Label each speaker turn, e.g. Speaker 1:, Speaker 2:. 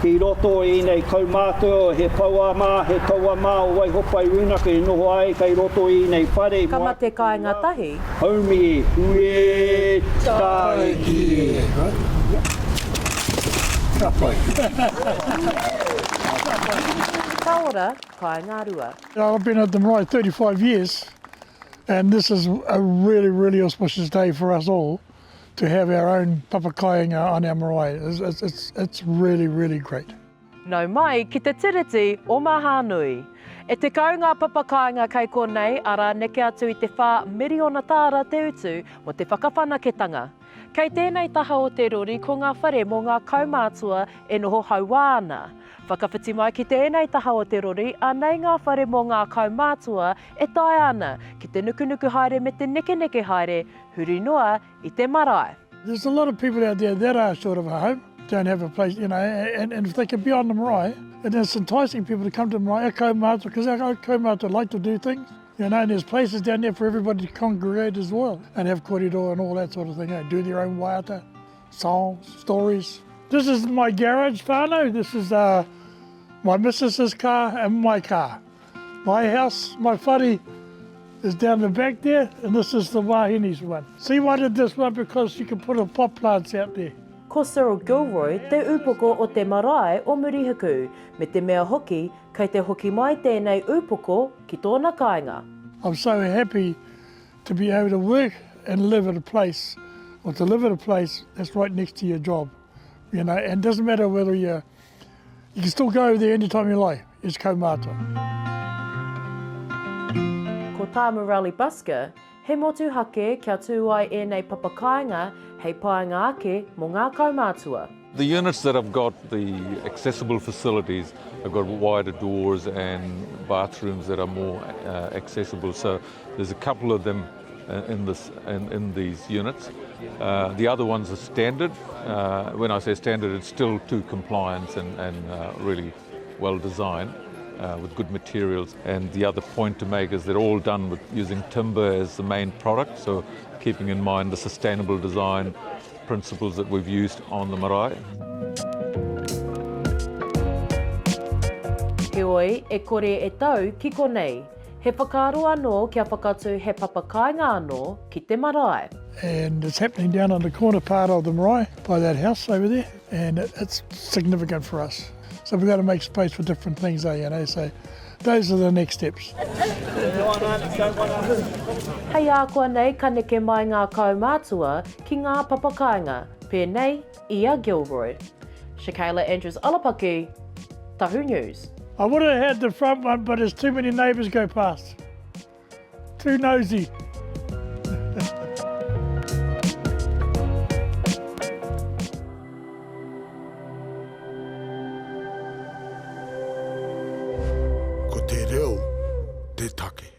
Speaker 1: Ki roto i ēnei kaumātua, he pouā mā, he taua mā o Waihopai Rūnaka i noho ai kei roto i ēnei whare i
Speaker 2: Ka mate kāinga tahi.
Speaker 1: Haumi e, hue tāiki e.
Speaker 3: Ka pai.
Speaker 2: Ka ora, kāinga rua.
Speaker 3: I've been at the marae 35 years and this is a really, really auspicious day for us all to have our own papakāinga on our marae. It's, it's, it's, it's really, really great.
Speaker 2: Nau mai ki te Tiriti o Mahaanui. E 10 ngā papakāinga kei konei, arā neke atu i te whā miriona tāra te utu mō te whakawhanaketanga. Kei tēnei taha o te rori ko ngā whare mō ngā kaumātua e noho hauā ana. Whakawhiti mai ki tēnei taha o te rori, anei ngā whare mō ngā kaumātua e taea ana ki te nukunuku haere me te nekeneke haere huri noa i te marae.
Speaker 3: There's a lot of people out there that are short of a home, don't have a place, you know, and, and if they can be on the marae, and it's enticing people to come to the marae, our kaumātua, because our kaumātua like to do things, you know, and there's places down there for everybody to congregate as well, and have kōrero and all that sort of thing, eh? do their own waiata, songs, stories. This is my garage whānau, this is uh, my missus's car and my car. My house, my whare is down the back there, and this is the wahines one. She wanted this one because she could put her pot plants out there.
Speaker 2: Ko Cyril Gilroy te upoko o te marae o Murihiku, me te mea hoki kei te hoki mai tēnei upoko ki tōna kāinga.
Speaker 3: I'm so happy to be able to work and live at a place, or to live at a place that's right next to your job, you know, and it doesn't matter whether you're You can still go there anytime you like, it's kaumātua.
Speaker 2: Ko tā Murali Busker, he motuhake kia tū ai ēnei papakāinga hei painga ake mō ngā kaumātua.
Speaker 4: The units that have got the accessible facilities have got wider doors and bathrooms that are more uh, accessible. So there's a couple of them uh, in, this, in, in these units. Uh, the other ones are standard. Uh, when I say standard, it's still to compliance and, and uh, really well designed. Uh, with good materials. And the other point to make is they're all done with using timber as the main product, so keeping in mind the sustainable design principles that we've used on the marae.
Speaker 2: Heoi, e kore e tau ki konei. He whakaaro anō kia whakatū he papa kāinga anō ki te marae.
Speaker 3: And it's happening down on the corner part of the marae by that house over there and it's significant for us. So we've got to make space for different things, eh, you know, so those are the next steps.
Speaker 2: Hei ākuanei ka neke mai ngā kaumātua ki ngā papa kāinga, pēnei i a Gilroy. Shakayla Andrews Alapaki, Tahu News.
Speaker 3: I would have had the front one, but there's too many neighbours go past. Too nosy.
Speaker 5: Ko te reo te take.